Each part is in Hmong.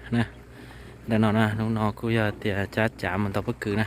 Na, ntawm no na, hnub no kuj yog tias cab cav mus ntaus pob kws na.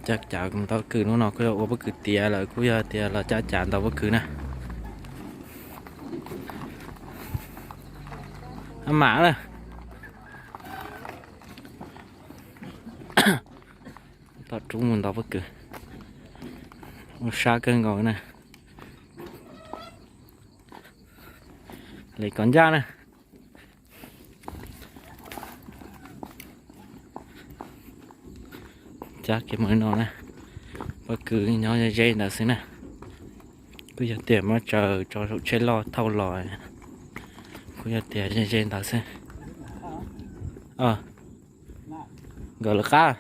Cab cav mus ntaus pob kws, hnub no kuj yog ua pob kws tiav lawm, kuj yog tias los cab cav ntaus pob kws na. Mam na, tom roob mus ntaus pob kws, ua sab kawg nkaus na. Li kov ncaj na. Cab kiag mus li no na, pob kws nyob ze ze ntawd xwb na. Kuj yog tias muab tsaws tso saum tsheb loj thauj los, kuj yog tias ze ze ntawd xwb. Nkawd lawv qab.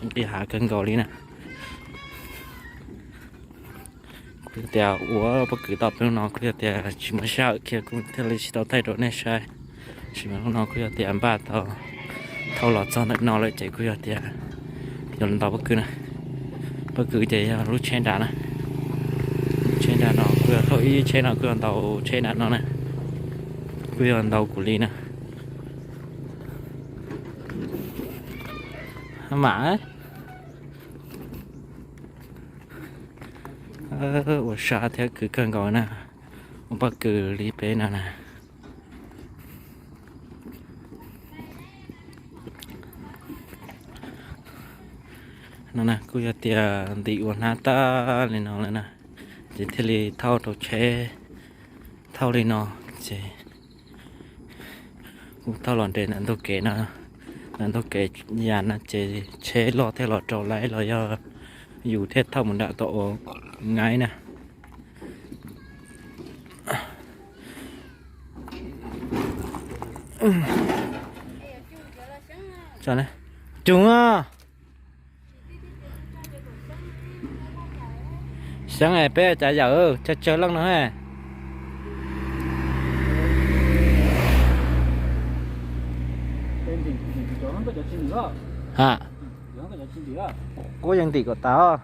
Nqis hav kawg nkaus li na. Kuj yog tias ua pob kws tau peb hnub no kuj yog tias tsis muaj sij hawm kiag kuj thiaj li tsis tau thaij rau nej saib. Tab sis mas hnub no kuj yog tias npaj tau thauj los txog ntawm no lawm ces kuj yog tias yuav los ntaus pob kws na. Pob kws ces yog lub tsheb nram na. Lub tsheb nram no kuj yog thauj ib tsheb no kuj yog ntaus tsheb nram no na. Kuj yog ntaus kuv li na. Mam, ua sab thiab khwv kawg nkaus na, ua pob kws li peb no na. No na kuj yog tias ntim ua hnab tag li no lawm na, ces thiaj li thauj rau tsheb thauj li no, ces kuj thauj los nres ntawm ntug kev no, ntawm ntug kev yam no ces tsheb loj thiaj los rau laib los yog yus thiaj thauj mus nram tau ua ngaib na. Cug, xyov peb cav yawm tsawg tsawg leej no. Ha, kuv yeej ntim kom tas,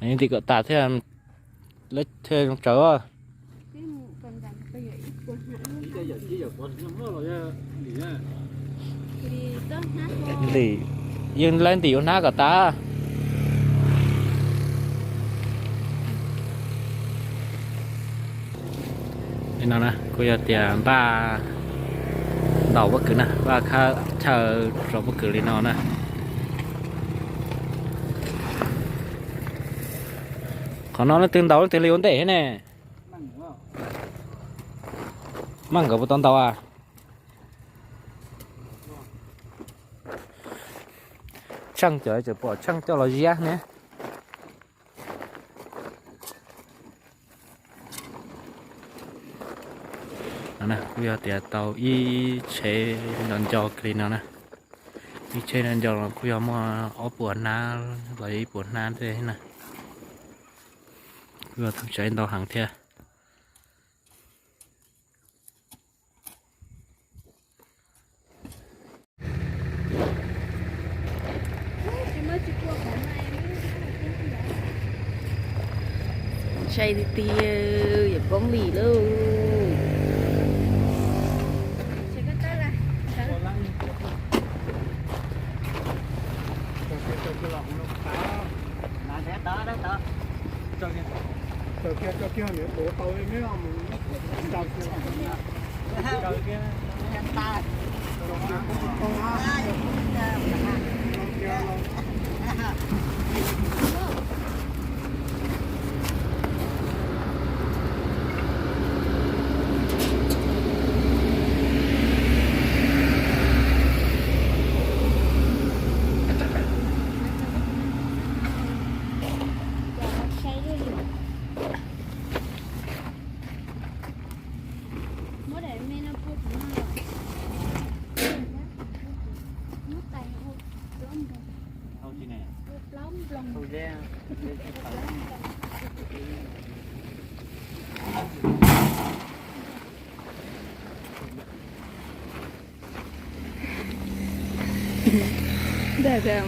yeej ntim kom tas thiaj, thiaj zoo tsawv. Ntim, yeej laib ntim ua hnab kom tas. Li no na kuj yog tias npaj ntaus pob kws na, npaj khab chaw rau pob kws li no na. Qhov no leej twg ntaus leej twg li ua ntej thiab ne? Maj nkawd puas tau ntaus a? Tsheej cov tseem pom tsheej coj los ziab ne. Kuj yog tias tau ib tsheb nco nco li no na. Ib tsheb nco nco los kuj yog muaj ob puas hnab los yog ib puas hnab thiab na. Kuj yog tus tsev ntau heev thiab. Ntshai tiag tiag, yuav poob li lauj. Ntag, ntag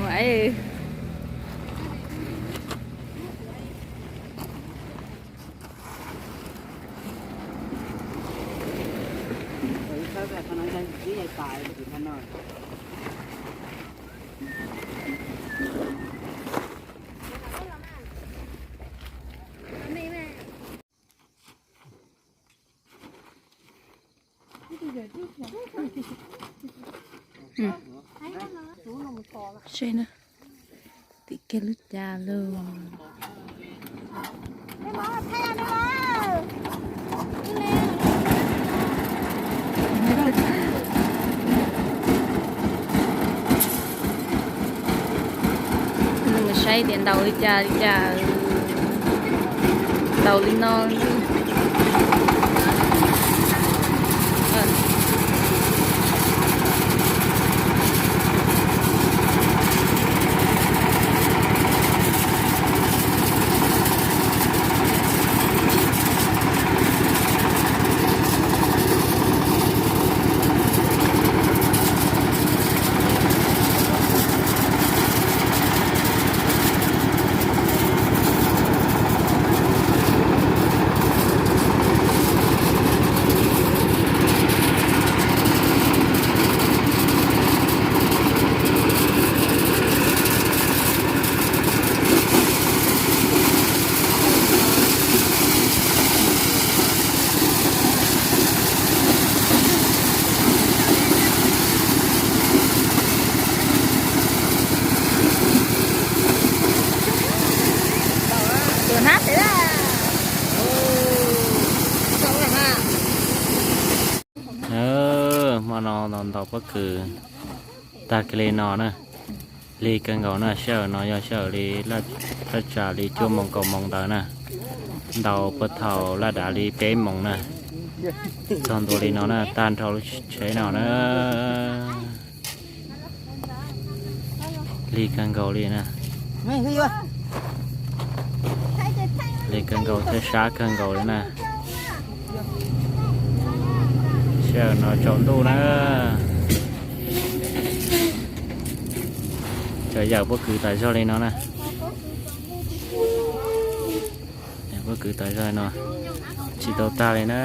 mas. Tim kiag lub cas lauj. Saib tias ntaus li cas li cas, ntaus li no. Hmo no ntaus pob kws tag kis li no na. Lig kawg nkaus na, sij hawm no yog sij hawm li thaj tsam li cuaj moos kaum moos ntawd na. Ntaus puag thaum laj dav li peb moos na. Txog ntua li no na, tag nrho lub tsheb no na. Lig kawg nkaus li na. Lig kawg nkaus thiab sab kawg nkaus li na. Sij hawm no tsaus ntuj na. Tseem yawm pob kws tas zog li no na. Pob kws tas zog li no, tsis tau tag li na.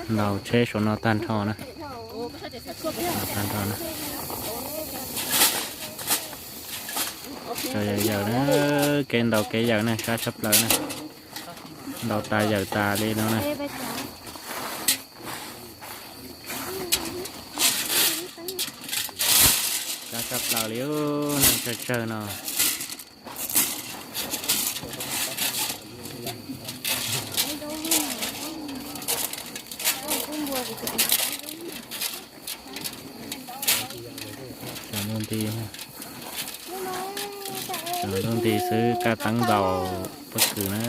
Ntaus tsheb saum no tag nrho na. Tag nrho na. Tsaus yawm yawm na, kev ntaus kev yawm na, sab tshaj plaws na. Ntaus tas yawm tas li no na. Sab tshaj plaws li, neeg tsawg tsawg no. Tsaus ntuj nti, tsaus ntuj nti xwb kaj teeb ntaus pob kws na.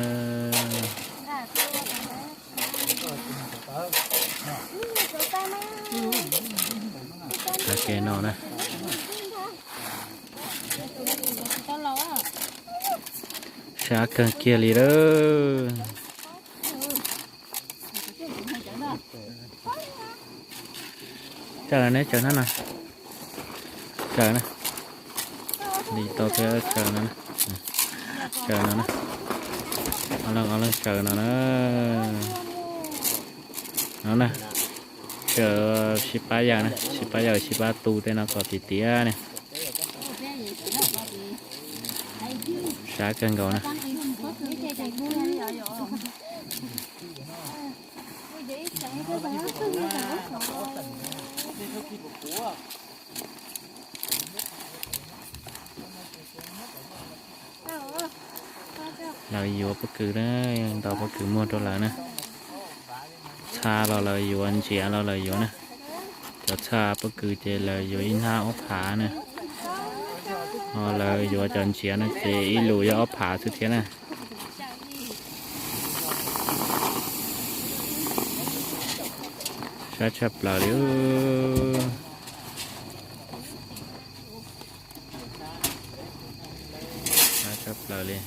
Tag kev no na. Sab kawg kiag li lawm. Tsaws neb tsaws na no. Tsaws na. Li tau thiab tsaws no na. Tsaws no na. Ob leeg ob leeg tsaws no na. No na. Tsaws sib pab yawm na, sib pab yawm sib pab tu tej no kom tiav tiav na. Sab kawg nkaus na. Lawv yuav pob kws na, ntaus pob kws muag rau lawv na. Txha los lawv yuav, ntsiav los lawv yuav na. Cov txha pob kws ces lawv yuav ib hnab ob phav na. Ho lawv yuav cov ntsiav no ces ib lus yog ob phav xwb thiab na. Sab tshaj plaws li. Sab tshaj plaws li.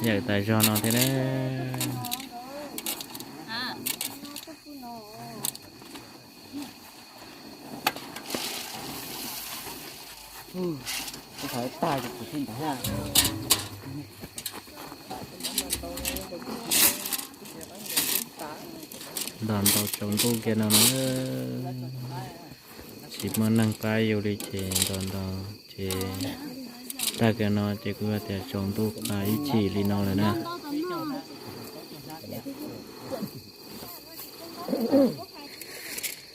Yawm tas zog no thiab na. Ntaus ntaus tsaus ntuj kiag no na. Tsis muaj neeg pab yus li ces ntaus ntaus ces tag kiag no ces kuj yog tias tsaus ntuj ib chim li no lawm na.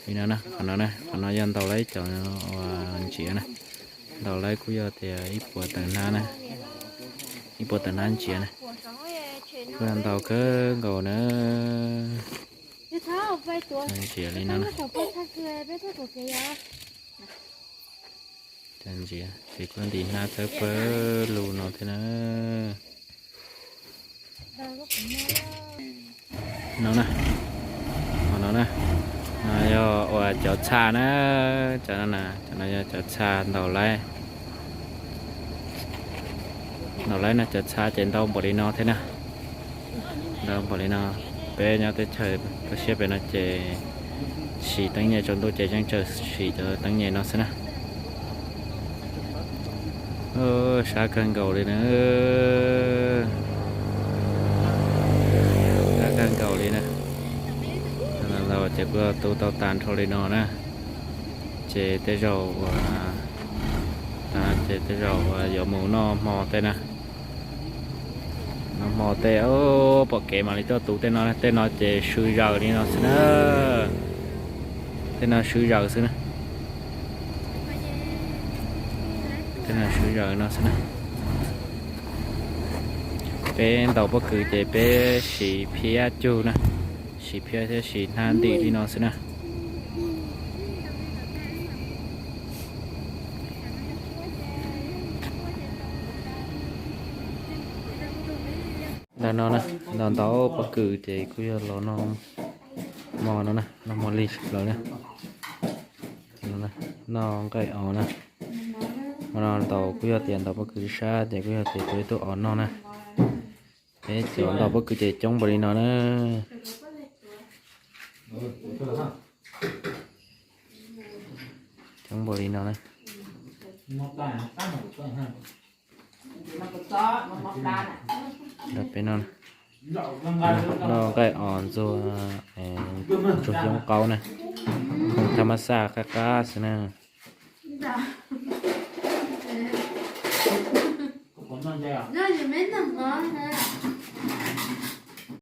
Li no na, qhov no na, qhov no yog ntaus laib cov uas ntsiav na. Ntaus laib kuj yog tias ib puas tawm hnab na, ib puas tawm hnab ntsiav na. Kuj yog ntaus kawg nkaus na. Ntsiav li no na. Cov ntsiav ces kuj ntim hnab txawb pawg lug no thiab na. No na, qhov no na, no yog uas cov txha na, cov no na, cov no yog cov txha ntaus laib. Ntaus laib no cov txha ces ntau npaum li no thiab na. Ntau npaum li no, peb nyob teb chaws toj siab pem no ces siv teeb nyem tsaus ntuj ces yeej tsuas siv cov teeb nyem no xwb na. Sab kawg nkaus li na. Sab kawg nkaus li na. Ntau ces kuj tu tau tas nrho li no na. Ces tej zaum uas, ces tej zaum uas yuav mus noj hmo tej na. Noj hmo tej, pom kev mam li tuaj tu tej no, tej no ces swv zaws li no xwb na. Tej no swv zaws xwb na. Tej no swv zaws no xwb na. Peb ntaus pob kws ces peb siv phiab cug na, siv phiab thiab siv hnab ntim li no xwb na. Ntawm no na, ntaus ntaus pob kws ces kuj yog los noj hmo no na, noj hmo lig lawm na. Noj nqaij os na. Hmo no ntaus kuj yog tias ntaus pob kws sab ces kuj yog tias tus ib tug os noj na. Peb cov ntaus pob kws ces coob npaum li no na. Coob npaum li no na. Peb noj nqaij os ntxuag, ntxuag xyoob qaub na, thaj mab xaj qab qab xwb na.